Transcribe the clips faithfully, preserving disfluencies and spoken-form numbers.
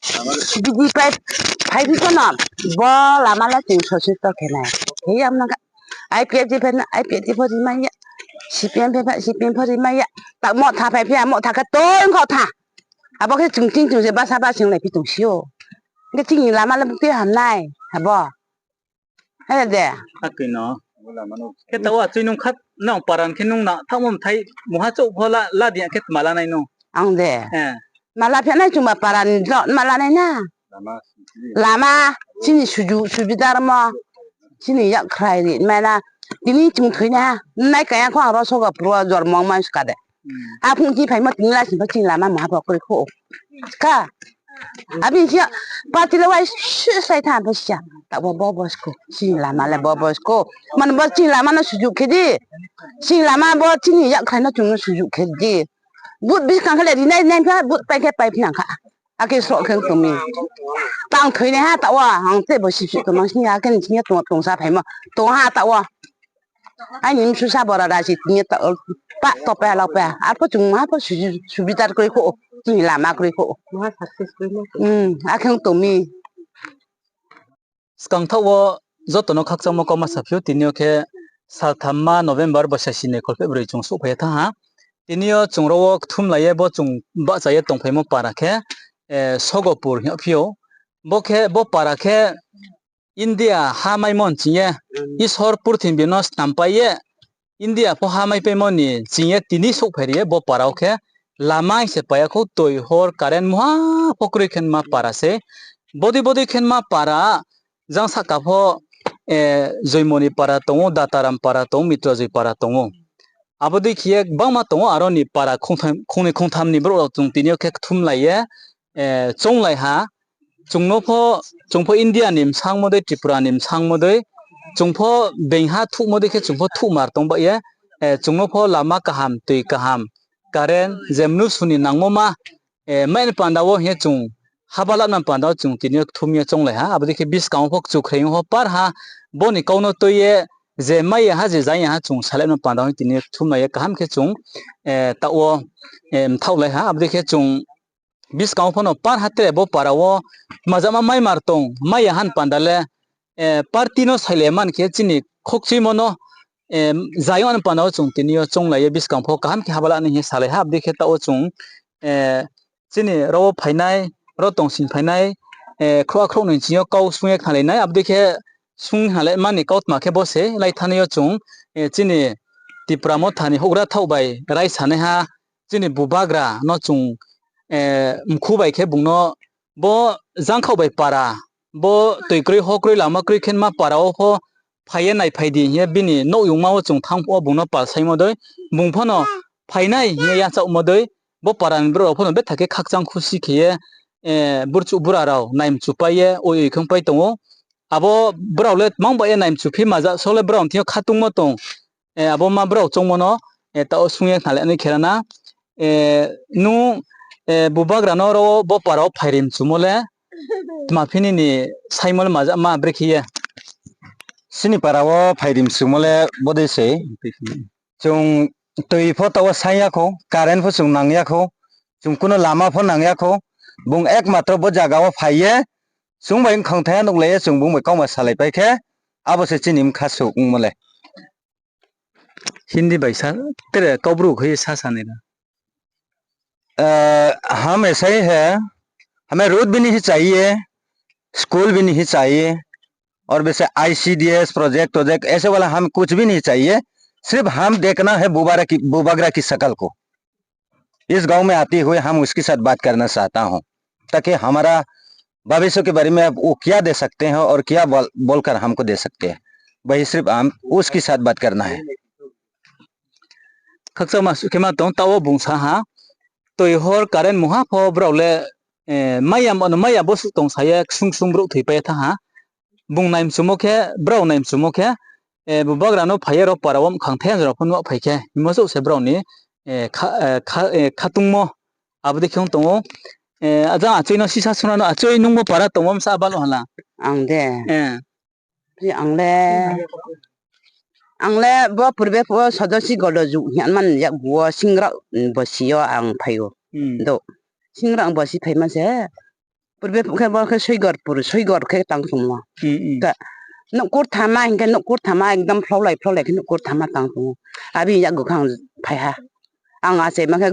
Bidi pai, phai di kono. Bo lama le chung sosi to khe nai. Khe ya mna kha. I P F T pho ri mai ya. C P M pho, C P M pho ri mai ya. Ta Motha phai phi ya, Motha khe tong kho tha. Abo khe chung ching chung se basa ba sing lai phi tong si ou. Khe chini lama le bukti ham nai. Abo. He de. Akoi no. Khe taoh wo achoi nung khat nang paran khe nung na thaohmo mthai mungha chouh pho la, la di ya khe tma la nai no. Ang de. Eh. Ma la phi nai chungba paran jo, ma la nai na. Lama, chini suju, subidar mo. Chini yakkhrai ri, mai na. Tini chung thoi na. Nai kaya kho ang ro sogo puro jor mong man ska de. Hmm. Aphung chi phaimo tini la sing pho chini lama mungha pho kroi kho. Kha. Abi sia, party le wai si sai tha, bo sia. Taoh bo, bo, bo sko. Chini lama le bo, bo sko. Man bo chini lama no suju khe di. Chini lama bo chini yakkhrai no chung no suju khe di. But buskang khe le ri nai, nai pha, but pai khe pai phi nang kha. Akhe sroh khe tong mi. Tang thoi nai ha taoh wo, ang te bo sip sip tongma sing ya, akhe ni sing ya tong, tong sa phaimo. Tong ha taoh wo. Aini msu sa bora ra si tini ta, pa to pa la pa. Arpho chung ma pho suju, subidar kroi kho, chini lama kroi kho. Mha success kroi ma. Hmm, akhe tong mi. Skang thaoh wo joto no khakchangmo kauma saphi ou, tini yo khe saltham ma November bo sasi ni kholpheh broi chung souhphai ye thanng ha. Tini yo chung ro wo kthumlai ye bo chung bahcha ye tongphaimo para khe, eh, Sogopur hing yagphi ou. Bo khe, bo para khe India ha maimo ni ching ye, Isor purthimbi no snampai ye, India pho ha maipaimo ni ching ye tini souhphai ri ye bo para wo khe lama hing se pai ya khou, toi, hor, current mungha pho kroi khe ma para se. Bodei bodei khe ma para, jang sahka pho, eh, Joimoni para tong ou, Dataram para tong ou, Mitrajoi para tong ou. Abo dei khe ye gbangma tong ou, aro ni para khongtham, khongnoi khongtham ni brouh rao chung tini yo khe kthumlai ye, eh, chounglai ha. Chung no pho, chung pho India ni bsangmo dei, Tripura ni bsangmo dei, chung pho being ha thuhmo dei khe chung pho thuhmar tong ba ye, eh, chung no pho lama kaham, toi kaham, current, je mnusu ni nangmo ma, eh, mai ni panda wo hing ye chung, haba lama panda wo chung tini yo kthum ye chounglai ha, abo dei khe buskang wo pho kchukhreing wo pho par ha, bo ni kau no tui ye, je mai ya ha, je zai ya ha, chung salai ma panda wo tini yo kthumlai ye kaham khe chung, eh, taoh wo, eh, mthaohlai ha, abo dei khe chung, buskang wo pho no par ha tre bo para wo, tma jama maimar tong, mai ya ha ni panda le, eh, party no sailai man khe chini khokchuimo no, eh, zai yo ni panda wo chung tini yo chounglai ye buskang pho kaham khe haba la ni hing ye salai ha, abo dei khe taoh wo chung, eh, chini ro wo phainai, ro tongsing phainai, eh, khrouh a khrouh ni ching yo kau sung ye khnalai nai, abo dei khe sung khnalai man ni kautma khe bo se lai thanng yo chung, eh, chini Tipra Motha ni houhgra thaoh bai raisanaiha, chini bubagra no chung, eh, mkhu bai khe bung no bo jangkhaoh bai para, bo toi kroi, ho kroi, lama kroi khe ma para wo pho phai ye naiphai di hing ye bini nouhyongma wo chung thanng phuh wo bung no palsaimo dei, bung pho no phainai hing ye yachaohmo dei, bo para ni brouh rao pho no betha khe khakchang khusi khe ye, eh, burchuh bura rao naimchupai ye oi oi khe ongpai tong ou. Abo brao le tmang ba ye naimchuphi maja so le brao ni thing yo khatungmo tong, eh, abo ma brao choungmo no, eh, taoh wo sung ye khnalai nai khe ra na. Eh, nung, eh, bubagra no ro bo para wo phai ri mchumo le, tma phi nini saimo le maja ma brekhe ye. Chini para wo phai ri mchumo le bodei se. Chung toi pho taoh wo saing ya khou, current pho chung nang ya khou, chung kuno lama pho nang ya khou. Bung ekmatro bo zaga wo phai ye, chung bai bkhang thaiha nuhlai ye chung bung bai kauma salaipai khe, abo se chini bkha suh ongmo le. Hindi bai sa, tre Kaubru khe sa sa nai na. अ, हम ऐसा ही है, हमें रोड भी नहीं चाहिए, स्कूल भी नहीं चाहिए, और वैसे आईसीडीएस प्रोजेक्ट, प्रोजेक्ट ऐसे वाला हम कुछ भी नहीं चाहिए, सिर्फ हम देखना है बुबारा की, बुबागरा की शक्ल को। इस गांव में आते हुए हम उसके साथ बात करना चाहता हूँ, ताकि हमारा भविष्य के बारे में वो क्या दे सकते हैं और क्या बोल, बोलकर हमको दे सकते हैं, वही सिर्फ हम उसके साथ बात करना है। Khakchangma suh khe ma tong, taoh wo bung sa ha, toi hor current mungha pho brao le, eh, mai ya mo no mai ya bo suh tong sa ye ksung ksung brouh thoipai ye thanng ha. Bung naimchumo khe, brao naimchumo khe, eh, bubagra no phai ye ro para wo bkhang thaiha jora pho nuhphai khe, himo chouh se brao ni, eh, kha-, eh, kha-, eh, khatungmo. Abo dei khe ong tong ou. Eh, ajang achoi no sisa suna no, achoi nung bo para tongmo bsa balo hala. Ang de. Eh. Ang le, ang le bo purbe pho sodosi golo ju hing man yakgu wo singra bosi yo ang phai ou. Hmm. Do. Singra bosi phaima se. Purbe phuh khe bo khe Soigorpur, Soigor khe tang tongmo. Hmm, hmm. Nouh kurthama hing khe nouh kurthama ekdom phlaulai phlaulai khe nouh kurthama tang tong ou. Abi yakgu khe ang phai ha. Ang achaima khe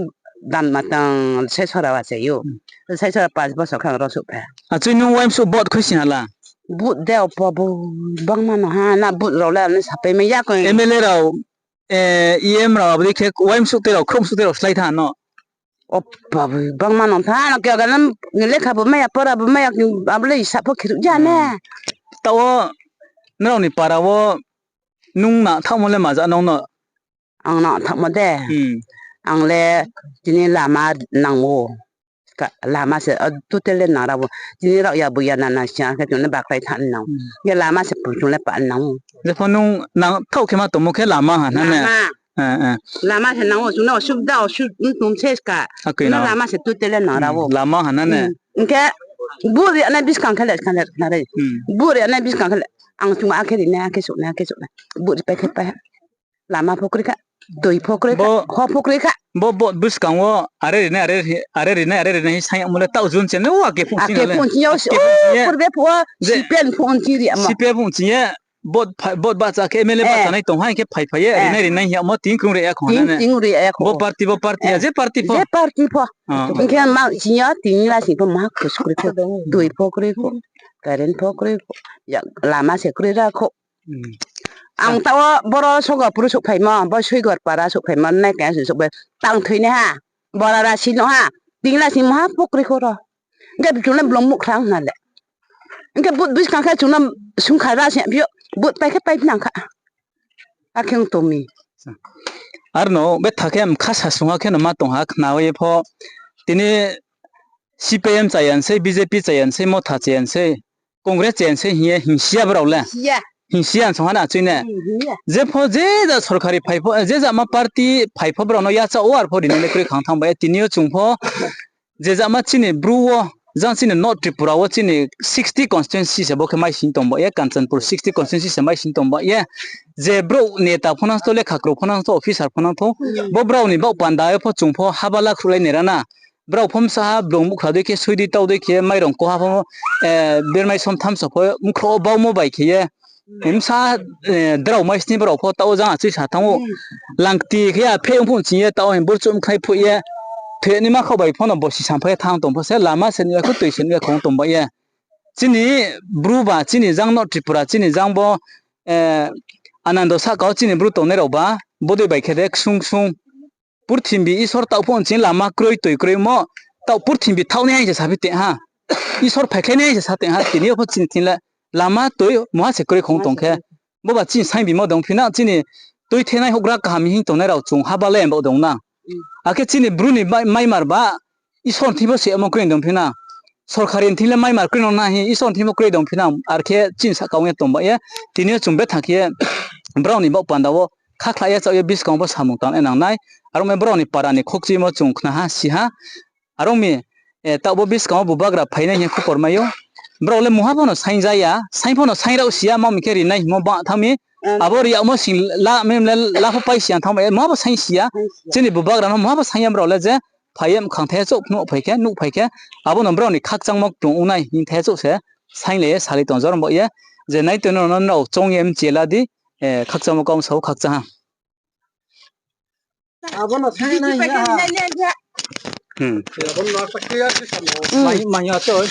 dan matang Saisora achai ou. Hmm. Saisora panch bosor khe ang ro souhphai ha. Achai nung uaimsuh vote khuisoing ha la? Vote de opa bo, bangma no ha, na vote rao le ano sapai mai ya khe. M L A rao, eh, E M rao abo dei khe uaimsuh tei rao, khrouhsuh tei rao slái tha no. Opa bo, bangma no tha, ano khe lekha bo mai ya, pora bo mai ya, abo le isa pho khiruh ya ne. Hmm. Taoh wo, nrao ni para wo, nung na thaohmo le maja nung no? Ang na thaohmo de. Hmm. Ang le tini lama nang ou. Ka-, lama se, o, totally nang ra ou. Tini rao ya bo ya nana sia khe chung le baklai thanng nang ou. Hmm. Ye lama se pung chung le pa nang ou. Jepho nung nang thaoh khe ma tongmo khe lama ha na ne? Lama. Eh, eh. Lama se nang ou, chung no osubida, osub-, tong se ka. Akoi chung no na. Lama se totally nang ra ou. Hmm, lama ha na ne? Hmm. Hing khe, vote ri nai buskang khe le, khe le, khe le. Hmm. Vote ri nai buskang khe le. Ang chung akhe ri nai, akhe souh nai, akhe souh nai. Vote ri pai khe pai ha. Lama pho kroi kha, tui pho kroi kha, bo hor pho kroi kha. Bo, bo buskang wo are ri nai, are ri, are ri nai, are ri nai hing saing yagmo le taoh June se no, ake phung ching yo, purbe phuh wo, je, C P M phung ching ri amo. C P M phung ching ye, vote phai, vote bahcha khe M L A bahcha nai tong ha, hing khe phai phai ye, ri nai, ri nai hing yagmo, tini krung ri ya kho na ne? Tini krung ri ya kho. Bo party, bo party, je party pho. Je party pho. Ah. Hing khe ma ching yo, tini la sing pho maha khusu kroi kho, tui pho kroi kho, current pho kroi kho, ya, lama se kroi ra kho. Hmm. Ang taoh wo boro Soigorpur souhphaimo, bo Soigor para souhphaimo, nai khe se souhphai, tang thoi nai ha, bora ra si no ha, tini la si maha pho kroi kho ro. Hing khe chung le blong muhkhra hna le. Hing khe vote buskang khe chung no sungkha ra se phi ou, vote pai khe pai phnang kha. Akhe ong tong mi. Ar no betha khe mkha sasung ha khe no ma tong ha khna ye pho. Tini C P I M chaya sei, B J P chaya sei, Motha chaya sei, Congress chaya sei hing ye hingsi ya brao le. Hingsi ya. Hingsi ya song ha na chui ne. Hmm, hing ya. Jepho je ja sorkari phai pho, je ja ma party phai pho brao no yachaoh wo ar pho ri nai le kroi khang thanng ba ye tini yo chung pho. Je ja ma chini Bru wo, jang chini North Tripura wo chini sixty constituency se bo khe mai sing tong ba ye, Kanchanpur sixty constituency se mai sing tong ba ye. Je brouh neta pho nang tho, lekha kroi pho nang tho, officer pho nang tho, bo brao ni baoh panda yo pho chung pho haba la khruhlai nai ra na. Brao pho bsa ha blong muhkhra dei khe, sui dei tau dei khe, mairong koha pho, eh, bermai somtham so pho, mkhro wo baumo bai khe ye. Bsa, eh, drao mai sni brao pho taoh wo jang achoi sa thanng ou. Langkti khe ya phe ong phuh ching ye taoh hing burchuh mkhlai phuh ye. Thoi ni ma khaoh bai pho no bosi samphai ye thanng tong pho se, lama se nuh ya kho, tui se nuh ya kho ong tong ba ye. Chini Bru ba, chini jang no Tripura, chini jang bo, eh, Anando sahka wo chini Bru tongnai rao ba, bodei bai khe de ksung ksung. Purthimbi Isor taoh pho chini lama kroi, tui kroimo, taoh purthimbi thaoh nai hing se saphi tong ha. Isor phaikhlai nai hing se sa tong ha, tini yo pho chini thing le lama tui mungha se kroi khong tong khe. Bo ba chini saing bimo dong phi na, chini tuithenai houhgra kaham hing tongnai rao chung haba le baoh dong na. Akhe chini Bru ni mai-, maimar ba, Isor ni thing pho se amo kroi dong phi na. Sorkari ni thing le maimar kroi no na hing, Isor ni thing pho kroi dong phi na, ar khe chini sahka ong ye tong ba ye, tini yo chung betha khe ye, brao ni baoh panda wo, khakhla ye chaoh ye buskang wo pho samung tang ye nang nai, aro mi brao ni para ni khokchimo chung khna ha, si ha, Aro mi, eh, taoh bo buskang wo bubagra phainai hing ye khupor mai ou. Brao le mungha pho no saing ja ya, saing pho no saing rao si ya, ma mi khe ri nai hingmo ba thanng mi. Abo ri yagmo sing la, mem le la pho pai si ya thanng mi, mungha pho saing si ya. Chini bubagra no mungha pho saing ya brao le je, phai ye mkhang thai chouh phnuh phai khe, nuh phai khe, abo no brao ni khakchangmo kplung ong nai hing thai chouh se, saing le ye salai tong jor bo ye, je nai tong no nrao choung ye mchi ye la di, eh, khakchangmo kau sa ou khakchang ha. Abo no saing nai ya ha. Hmm. Abo no sa clear di sa no. Hmm. Mai, mai ya to.